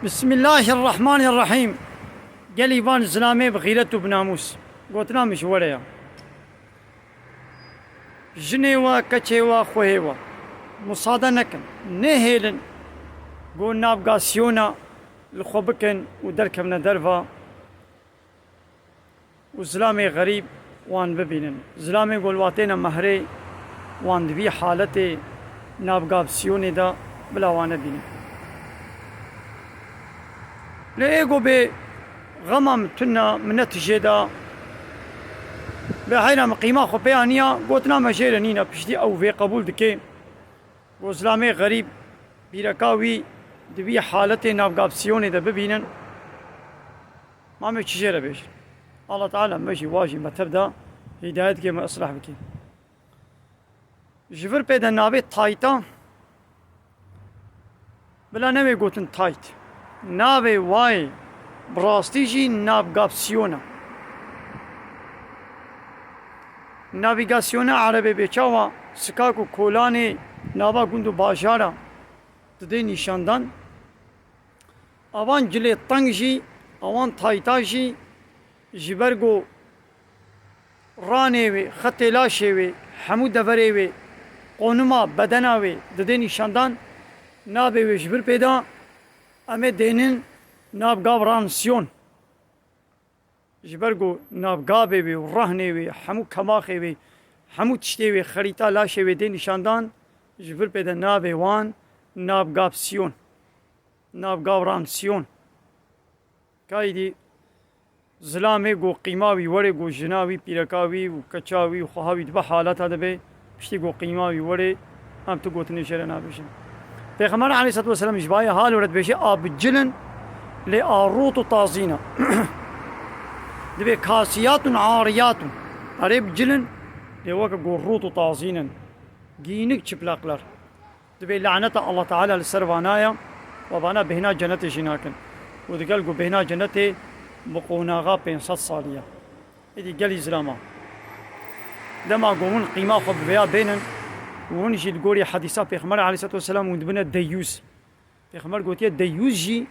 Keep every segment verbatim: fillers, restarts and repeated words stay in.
Bismillahirrahmanirrahîm. Gelî van zilamê bi xîret û bi namûs. Gotina min ji we re ya. Jinê we, keçê we, xwehê we. Musade nekin. Nehêlin ku navgasiyona li xwe bikin û derkevine derva. û zilamê xerîb wan bibînin. Zilamê ku li wan têne mehrê wan di vî haletê navgavsiyonê de bila wan nebînin. Lê ê ku bê xema min tune, min ne tijê de, bê heyra min qîma xwe pê aniya, gotina me jê re nîne, piştî ew vê qebûl dike. Ku zilamê xerîb pîreka wî di vî haletê navgavsiyonê de bibînin. Ma me çi jê re bêjin? Allah Teala me jî wa jî me tev da hîdayet ke me islah bike. Ji vir pê de navê tayta bila newê gotin tayt. Navê wayê bi rastî jî navgasyona. Navîgasyona erebê bê çawa sikak û kolanê nava gund û bajara didê nîşandan. Avan cilê teng jî, avan tayta jî ji ber ku ranê wê, xetê laşê wê, hemû deverê wê, qonima bedena wê didê nîşandan, navê wê ji vir pê da, em ê dênin navgav ran siyon. Ji ber ku navgavê wê û rehnê wê, hemû kemaxê wê, hemû tiştê wê, xerîta laşê wê dê nîşandan, ji vir pê de navê wan navgav siyon. Navgav ran siyon. Kaydî zilamê ku qîma wî were, ku jina wî, pîreka wî û keça wî û xweha wî dibe haleta dibe, piştî ku qîma wî were, em tu gotinê jê re nabêjin. Pêxember aleyhisselatu vesselam ji bayê hal were dibêje, a bi cilin, lê a rût û tazîn e. Dibê kasiyatun ariyatun. Erê bi cilin, lê weke ku rût û tazîn in. Giyînik, çıplaklar. Dibê laneta Allah Teala li ser vana ye, we vana bêhna cenetê jî nakin. Û digel ku bêhna cenetê bi qonaxa pênc sed salî ye. Êdî gelî zilama. Dema ku hûn qîma xwe bi vêya bênin, hûn jî li gorî hedîsa Pêxember aleyhisselatu vesselam hûn dibine deyyûs. Pêxember gotiye, deyyûs jî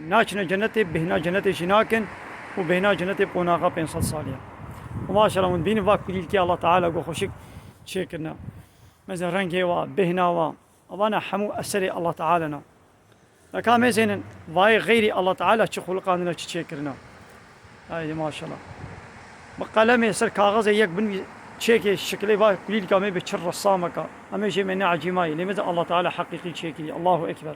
naçine cenetê, bêhna cenetê jî nakin û bêhna cenetê bi qonaxa pênc sed salî ye. Û maşallah hûn dibînin va kulîlkê Allah Teala ku xweşik çêkirine. Mesela rengê wa, bêhna wa, evana hemû eserê Allah Teala ne. Neka mêzênin, vayê xeyrî Allah Teala çi xuliqandine, çi çêkirine. Haydi maşallah. Bi qelemê ser kaxizê yek binivî-, çêkê şikilê va kulîlka me bi çi ressameka. Em ê jê me ne ecîmayî. Lê mêze Allah Teala heqîqî çêkirî. Allahu Ekber.